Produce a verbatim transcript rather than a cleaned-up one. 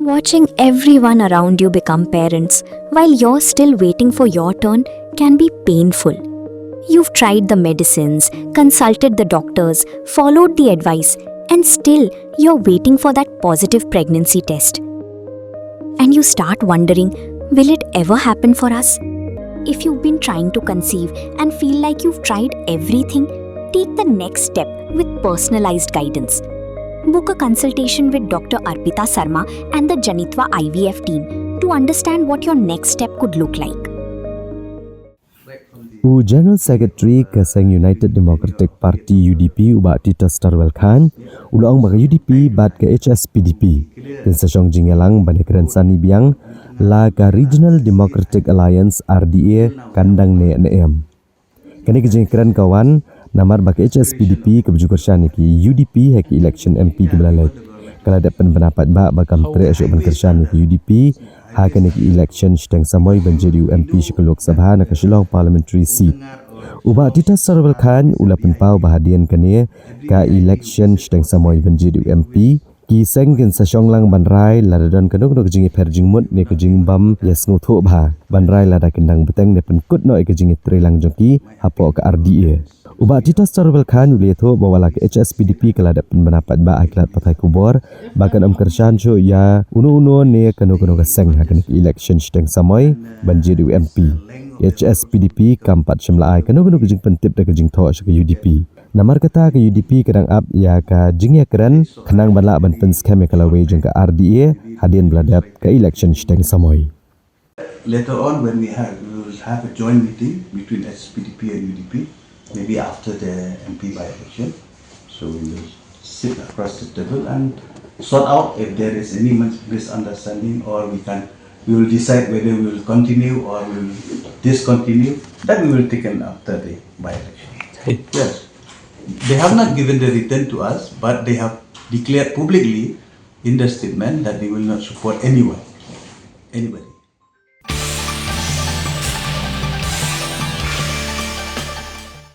Watching everyone around you become parents while you're still waiting for your turn can be painful. You've tried the medicines, consulted the doctors, followed the advice, and still you're waiting for that positive pregnancy test. And you start wondering, will it ever happen for us? If you've been trying to conceive and feel like you've tried everything, take the next step with personalized guidance. Book a consultation with Doctor Arpita Sarma and the Janitva I V F team to understand what your next step could look like. U General Secretary ka seng United Democratic Party U D P u Bah Titus Tharwell Chyne u la ong ba ka U D P bad ka H S P D P kin sa shong jingïalang ban ïakren sani biang la ka Regional Democratic Alliance R D A kan dang neh ne em. Kane ka jingïakren ka wan namar ba ka H S P D P kaba ju kyrshan ïa ki U D P ha ki election M P kiba la leit ka la dep pynbna paidbah ba kam treh shuh ban kyrshan ïa ka U D P ha kane ka election shiteng samoi ban jied ïa u M P sha ka Lok Sabha na ka Shillong Parliamentary Seat. U Bah Titus Tharwell Chyne u la pynpaw ba hadien kane ka election shiteng samoi ban jied ïa u M P, ki seng kin sa shong lang ban rai lada don kano kano ka jingïapher jingmut ne ka jingbym ïasngewthuh bha, ban rai lada kin dang bteng ne pynkut noh ïa ka jingïatreilang jong ki hapoh ka R D A. U Bah Titus Tharwell Chyne u la ïathuh ba wat la ka H S P D P ka la dep pynbna paidbah ha ki lad pathai khubor ba kan ym kyrshan shuh ïa uno uno ne kano kano ka seng ha kane ka election shiteng samoi ban jied ïa u M P. Ka H S P D P kam pat shym la ai kano kano ka jingpyntip da ka jingthoh sha ka U D P. Namar kata ka U D P ka dang ap ïa ka jingïakren khnang ban lah ban pynskhem ïa ka lawei jong ka R D A hadien ba la dep ka election shiteng samoi. Later on, when we have, we will have a joint meeting between H S P D P and U D P, maybe after the M P by-election. So we will sit across the table and sort out if there is any mis- misunderstanding, or we can, we will decide whether we will continue or we will discontinue. That we will take in after the by-election. Yes. They have not given the written to us, but they have declared publicly in the statement that they will not support anyone, anybody.